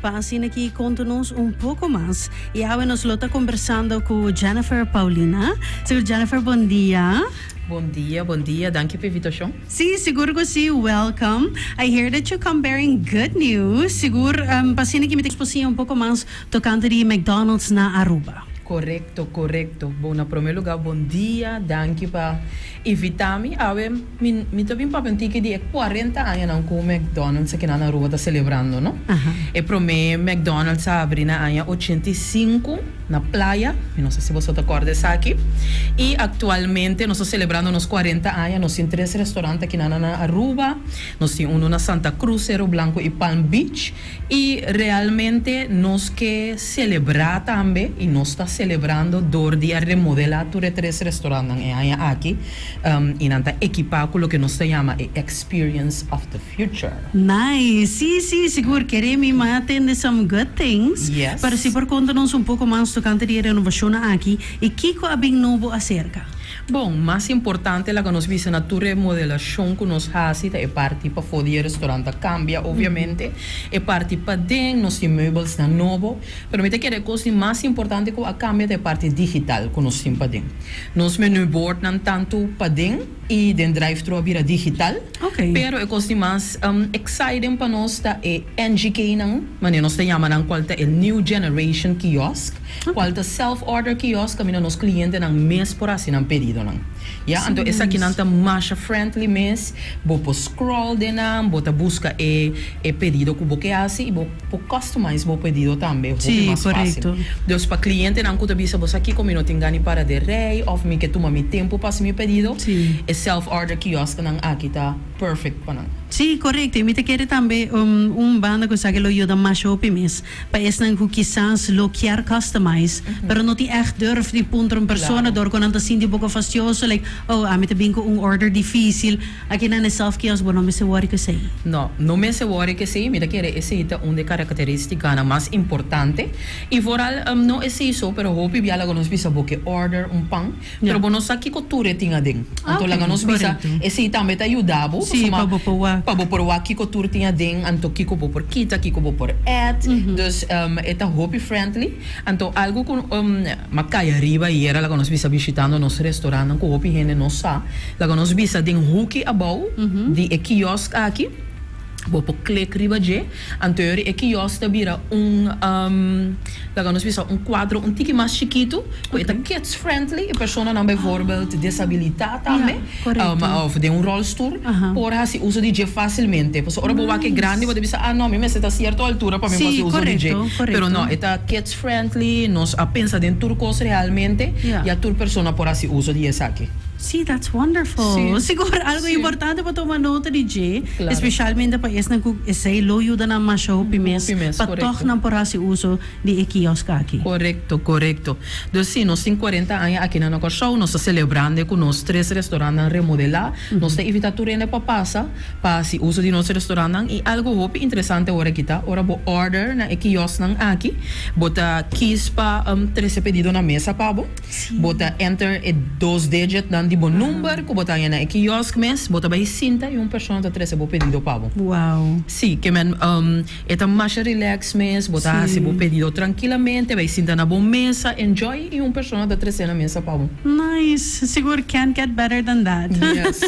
Pa asina ki konta nos un poko mas. I awe nos lo ta kombersando ku Jennifer Paulina. Sigur Jennifer bon dia. Bon dia, bon dia. Danki pa invitashon. Si, sigur ku si. Welcome. I hear that you come bearing good news. Sigur pa asina ki mi ta siña un poko mas tokante di McDonald's na Aruba. Korekto, korekto. Bon, na promé lugá bon dia. Danki pa invitá mi. Awe mi mi ta bin papia un tiki di e kuarenta añanan ku McDonald's akinan na Aruba ta selebrando, no? E promé McDonald's a abri na aña 85 na Playa, mi no sa si boso ta kòrda esaki. I aktualmente nos ta selebrando nos kuarenta aña, nos tin tres restorant akinan na Aruba, nos tin unu na Santa Cruz, Cerro Blanco i Palm Beach. I realmente nos ke selebrá tambe, i nos ta selebrando dor di a remodelá tur e tres restorantnan e aña aki, i nan ta ekipá ku loke nos ta yama e experience of the future. Nice! Sí, sí, sigur kere mi m'a tende some good things. Yes. Pero si por konta nos un poko mas tokante di e renovashonnan aki i kiko a bin nobo aserka. Bon, mas importante laga nos bisa na tur remodelashon ku nos hasi ta e parti pafó di e restorant a kambia obviamente, e parti paden nos tin meubelsnan nobo, pero mi ta kere e kos di mas importante ku a kambia ta e parti digital ku nos tin paden. Nos menu boardnan tantu paden i den drive-thru a bira digital, pero e kos di mas exciting pa nos ta e NGK-nan, manera nos ta yama nan kual ta e New Generation Kiosk. Cual ta self order kiosk caminda nos clientenan mes por haci nan pedidonan. Ya, anto esakinan ta masha friendly mes, bo por scroll den nan, bo ta busca e e pedido cu bo ke haci y bo por customize bo pedido tambe hopi mas facil. Dus pa clientenan cu ta bisa bo sa kico mi no tin gana di para den rij of mi ke tuma mi tempo pa haci mi pedido, e self order kiosknan aki ta perfect pa nan. Sí, corecto. Y mi ta kere tambe un banda cu esaki lo yuda masha hopi mes. Pa esnan ku kisas lo kier customize, pero no tin ègt durf di puntra un persona dor ku nan ta sinti un poko fastioso, like, oh, ami ta bin ku un order difísil. Aki nan e self kiosk, bo no mester wòri ku esei. No, no mester wòri ku esei. Mi ta kere esei ta un di e karakterístikanan mas importante. I vooral, no esei so, pero hopi bia laga nos bisa bo ke order un pan, Pero bo no sa kiko tur e tin aden. Anto laga nos bisa, esei tambe ta yuda bo, pasobra pa bo por wak kiko tur tin aden, anto kiko bo por kita, kiko bo por add. Dus e ta hopi friendly. Anto algu ku m'a kai ariba ayera laga nos bisa bishitando nos restaurantnan ku hopi hende no sa, laga nos bisa den huki abou di e kiosk aki, bo por klik riba dje. Anto yori e kiosk ta bira un, laga nos bisa un kuadro un tiki mas chikitu ku e ta kids friendly, e personanan bijvoorbeeld desabilitá tambe òf den un ròlstul por hasi uso di dje fásilmente. Pasobra ora bo wak e grandi bo ta bisa ah no mi mester ta sierto altura pa mi por hasi uso di dje. Pero no, e ta kids friendly, nos a pensa den tur kos realmente ya tur persona por hasi uso di esaki. Sí, that's wonderful. Sigur algo importante pa tuma nota di dje. Especialmente pa esnan cu esey lo yuda nan masha hopi mes pa tog nan por haci uso di e kiosk aki. Corecto, corecto. Dus si, nos tin cuarenta aña aki na Kòrsou, nos ta celebrando cu nos tres restaurantnan remodela. Nos ta invita tur hende pa pasa pa haci uso di nos restaurantnan. Y algo hopi interesante ora aki ta, ora bo order na e kiosknan aki, bo ta kies pa trece pedido na mesa pa bo. Bo ta enter e dos digitnan di bo number ku bo ta haña na e kiosk mes, bo ta bai sinta i un persona ta trese bo pedido pa bo. Wow. Sí, ke men e ta masha relax mes, bo ta hasi bo pedido trankilamente, bai sinta na bo mesa, enjoy i un persona ta trese na mesa pa bo. Nice, sigur can't get better than that. Yes.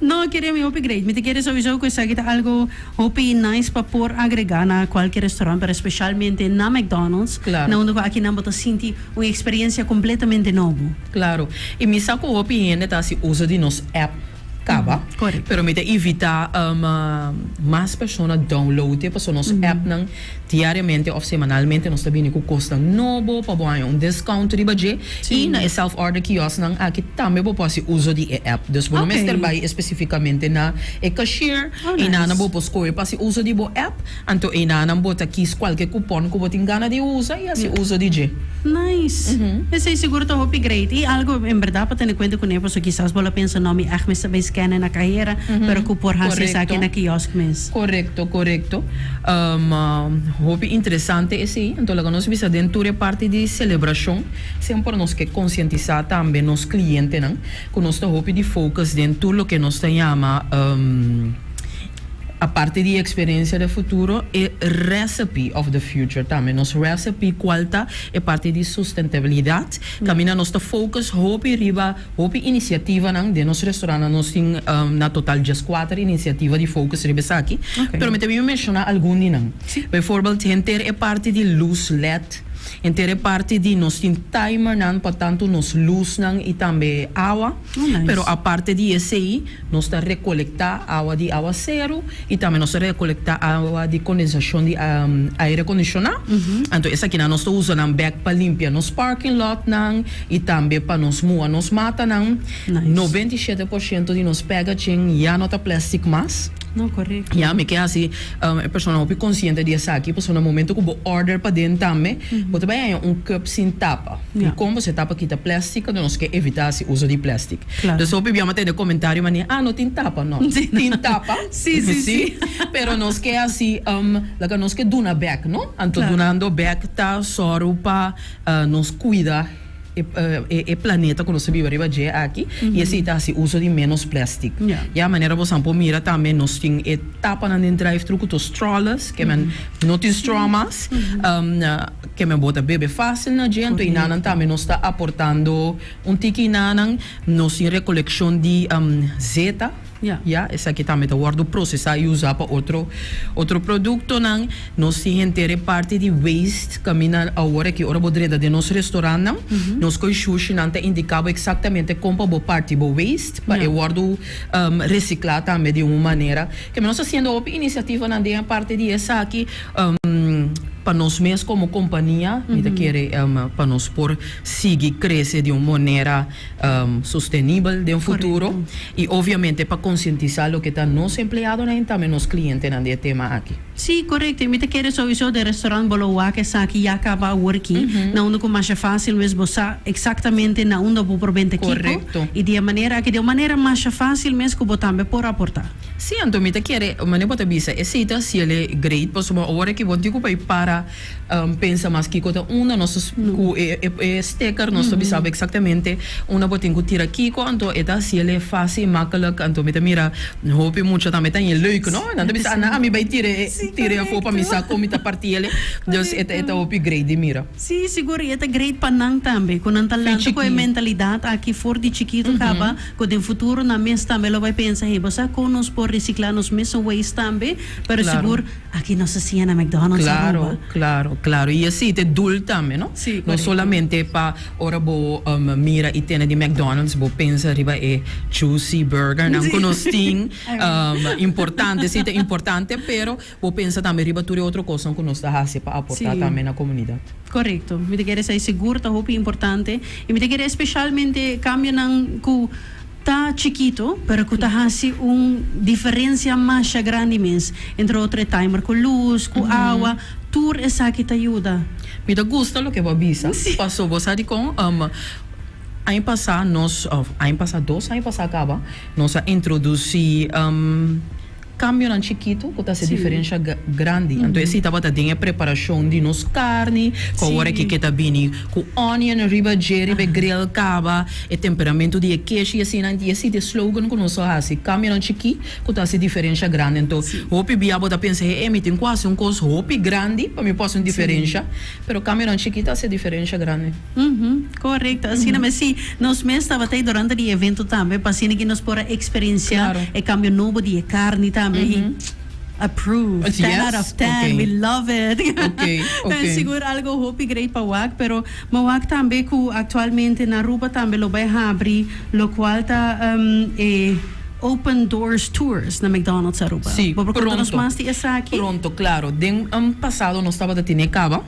No, kere mi hopi great. Mi ta kere souiso ku esaki ta algo Hopi nice pa por agrega na cualke restaurant pero especialmente na McDonald's na unda cu akinan bo ta sinti un experiencia completamente nobo. Claro. Y mi sa cu hopi hende ta haci uso di nos app caba. Pero mi ta invita mas persona download e pasobra nos appnan diariamente of semanalmente nos ta bini cu cosnan nobo pa bo haña un discount riba dje. Y na e self order kiosknan aki tambe bo por haci uso di e app. Dus bo no mester bay especificamente na e cashier. Einanan bo por skohe pa hasi uso di bo app, anto einanan bo ta kis kualke kupon ku bo tin gana di usa i hasi uso di dje. Nice! Esei sigur ta hopi great i algu en berdad pa tene kuenta kuné pasobra kisas bo lo pensa no mi ègt mester bai scannen na kahera pero ku por hasi esaki na kiosk mes. Korekto, korekto. Hopi interesante esei. Anto laga nos bisa den tur e parti di selebrashon semper nos ke konsientisá tambe nos klientenan. Ku nos ta hopi di focus den tur loke nos ta yama Aparte di experiencia del futuro, e recipe of the future tambe. Nos recipe cual ta e parti di sustentabilidad. Caminda nos ta focus hopi riba hopi iniciativanan den nos restaurantnan. Nos tin na total 14 iniciativa di focus riba esaki. Pero mi ta bin menciona algun di nan. Bijvoorbeeld henter e parti di luz led, henter e parti di nos tin timernan pa tanto nos luznan y tambe awa. Pero aparte di esey nos ta recolecta awa di awaceru y tambe nos ta recolecta awa di condensacion di aire acondiciona. Anto esakinan nos ta usa nan bek pa limpia nos parking lotnan y tambe pa nos muha nos matanan. 97% di nos packaging ya no ta plastic mas. No, correcto. Ya, mi ke hasi e persona hopi consciente di esaki, pasobra na momento cu bo order paden tambe, bo ta bay haña un cup sin tapa. Y con bo se tapa kita plastic, anto nos ke evita hasi uso di plastic. Dus hopi bia mi a tende comentario manera, ah, no tin tapa. No, tin tapa. Sí. Pero nos ke hasi, laga nos ke duna bek, no? Anto dunando bek ta sòru pa nos cuida e planeta ku nos ta biba riba dje aki i esei ta hasi uso di ménos plèstik. Ya manera bosan por mira tambe nos tin e tapanan den drive-thru ku ta strawless, ke men no tin straw mas, ke men bo ta bebe fásil na dje, anto enanan tambe nos ta aportando un tiki enanan. Nos tin rekolekshon di zeta. Ya, esaki tambe ta wòrdu prosesá i usá pa otro otro produktonan. Nos tin henter e parti di waste kaminda awor aki ora bo drenta den nos restorantnan, nos koe shushinan ta indiká bo eksaktamente kon pa bo parti bo waste pa e wòrdu resiklá tambe di un manera. Keme nos ta hasiendo hopi inisiativanan den e parti di esaki pa nos mes komo kompania, mi ta kere pa nos por sigui krese di un manera sostenibel den futuro y obviamente pa concientisa loke ta nos empleadonan y tambe nos clientenan di e tema aki. Sí, corecto. Y mi ta kere souiso den restaurant bo lo wak esaki ya caba awor aki, na unda cu masha facil mes bo sa exactamente na unda bo por benta kico. Y di e manera aki, di un manera masha facil mes cu bo tambe por aporta. Sí, anto mi ta kere, manera bo ta bisa, esey ta haciele great pasobra awor aki bo no tin cu bay para Pensa mas kiko ta unda nos ta ku e sticker nos ta bisa bo exactamente unda bo tin ku tira kiko anto e ta hasiel e fácil i makkelijk anto mi ta mira hopi mucha tambe ta haña leuk no nan ta bisa ana ami bai tira e tira e afó pa mi sa kon mi ta parti el dus e ta e ta hopi great di mira. Sí sigur i e ta great pa nan tambe ku nan ta lanta ku e mentalidat aki for di chikitu kaba ku den futuro nan mes tambe lo bai pensa hey bo sa kon nos por recicla nos mesun waste tambe pero sigur Aki nos a siña na McDonald's Aruba. Claro, claro, claro. Y así te doel tambe, no? Sí, No correcto. solamente pa ora bo mira y tene di McDonald's bo pensa riba e juicy burgernan cu nos tin. Importante, sí, ta importante, pero bo pensa tambe riba tur e otro cosnan cu nos ta haci pa aporta tambe na comunidad. Correcto. Mi ta kere esei sigur ta hopi importante. Y mi ta kere especialmente cambionan cu Ta chikito, pero ku ta hasi un diferensia masha grandi mes. Entre otro e timer ku lus, ku awa, tur esaki ta yuda. Mi ta gusta loke bo a bisa, paso bo sa dikon? Aña pasá nos, òf aña pasá, dos aña pasá kaba, nos a introdusí Cambionan chikitu cu ta haci diferencia grandi. Anto esey tabata den e preparacion di nos carni, cu awor aki ke ta bini cu onion riba dje, riba e grill caba, e temperamento di e keshi y asina. Y esey ta e slogan cu nos a haci, cambionan chiki cu ta haci diferencia grandi. Anto hopi bia bo ta pensa, he, mi tin cu haci un cos hopi grandi pa mi por haci un diferencia, pero cambionan chiki ta haci diferencia grandi. Correcto, asina mes. Sí, nos mes tabata ei durante di evento tambe, pa asina ki nos por a experiencia e cambio nobo di e carni tambe. Y approve, 10 out of 10, we love it. Sigur algo hopi great pa wak, pero mi wak tambe cu actualmente na Aruba tambe lo bay habri locual ta e Open Doors Tours na McDonald's Aruba. Sí, Bo por conta nos pronto. mas di esaki? Pronto, claro. Den un pasado nos tabata tene caba.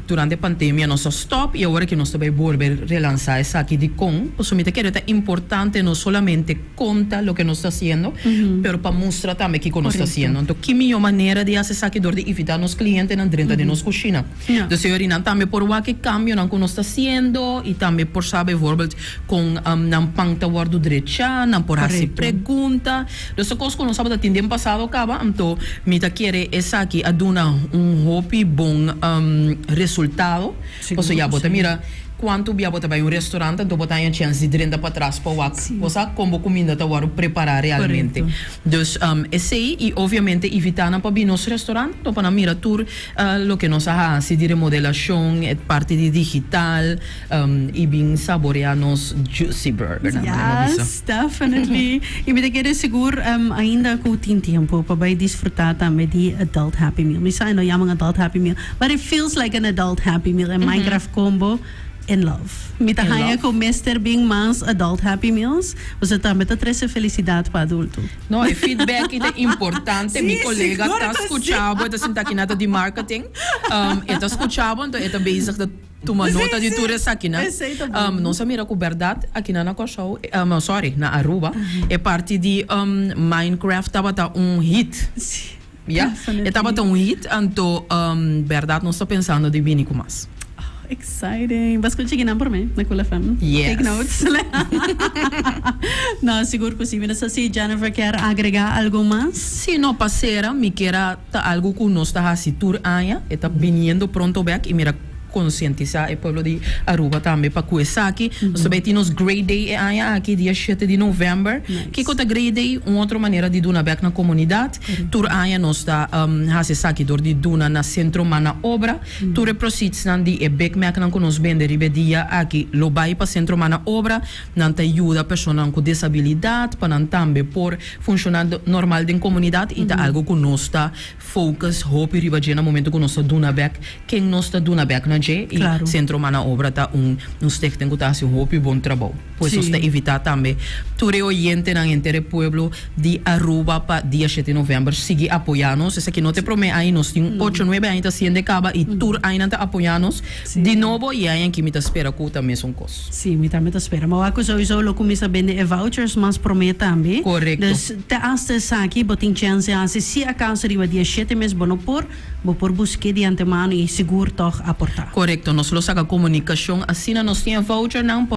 Durante pandemia nos a stop y awor aki nos ta bay bolbe relansa esaki. Dicon? Pasobra mi ta kere ta importante no solamente conta loke nos ta haciendo, pero pa mustra tambe kico nos ta haciendo. Anto ki miyo manera di haci esaki dor di invita nos clientenan drenta den nos cushina. Dus e ora nan tambe por wak e cambionan cu nos ta haciendo y tambe por sa bijvoorbeeld Kon nan pan ta wòrdu drechá, nan por hasi pregunta. Dus e kos ku nos tabata tin den pasado kaba, anto mi ta kere esaki a duna un hopi bon resultado. Pasobra ya bo ta mira Kuantu bia bo ta bai un restaurant anto bo ta haña chèns di drenta patras pa wak bo sa kon bo kuminda ta wòrdu prepará realmente. Dus esei i obviamente invitá nan pa bin nos restaurant anto pa nan mira tur loke nos a hasi di remodelashon, e parti di digital i bin saboreá nos juicy burgernan. Yes, definitely. I mi ta kere sigur ainda ku tin tempu pa bai disfrutá tambe di adult happy meal. Mi sa e no yaman adult happy meal. But it feels like an adult happy meal e Minecraft combo in love. Mi ta haña ku mester bin mas adult happy meals, pasobra tambe ta trese felisidat pa adulto. No, e feedback ta importante. Mi kolega ta skucha bo, e ta sinta aki na ta di marketing. E ta skucha bo, anto e ta bezig ta tuma nota di tur esakinan. Nos a mira ku bèrdat akinan na Kòrsou, sorry, na Aruba, e parti di Minecraft tabata un hit. Ya, e tabata un hit, anto bèrdat nos ta pensando di bini ku mas. Oh, exciting! Bo a skucha kinan por mi na Cool FM? Yes. Take notes. No, sigur ku si. Mi no sa si Jennifer kier agrega algun mas. Si, no, pa sera mi kier a ta algu ku nos ta hasi tur aña, e ta biniendo pronto bèk i mira konsientisá e pueblo di Aruba tambe pa ku esaki. Nos ta bai tin nos Great Day e aña aki, dia shete di novèmber. Kiko ta Great Day? Un otro manera di duna bèk na komunidat. Tur aña nos ta hasi esaki dor di duna na Sentro Mana Obra. Tur e prositsnan di e Big Macnan ku nos bende riba e dia aki lo bai pa Sentro Mana Obra. Nan ta yuda personanan ku desabilidat pa nan tambe por funshoná normal den komunidat i ta algu ku nos ta focus hopi riba dje na momento ku nos ta duna bèk ken nos ta duna bèk na dje i Sentro Mana Obra ta un un stichting ku ta hasi hopi bon trabou. Pues nos ta invitá tambe tur e oyentenan henter e pueblo di Aruba pa dia shete novèmber sigui apoyá nos. Esaki no ta e promé aña, nos tin ocho nuebe aña ta hasiendo e kaba i tur aña nan ta apoyá nos di nobo i e aña aki mi ta spera ku ta mesun kos. Sí, mi tambe ta spera. Ma wak ku souiso lo kuminsá bende e vouchers mas promé tambe. Korekto. Dus te hasta esaki bo tin chèns di hasi. Si akaso riba dia shete mes bo no por, bo por busk'é di antemano i sigur tòg aportá. Korekto. Nos lo saka komunikashon asina nos tin e vouchernan pa.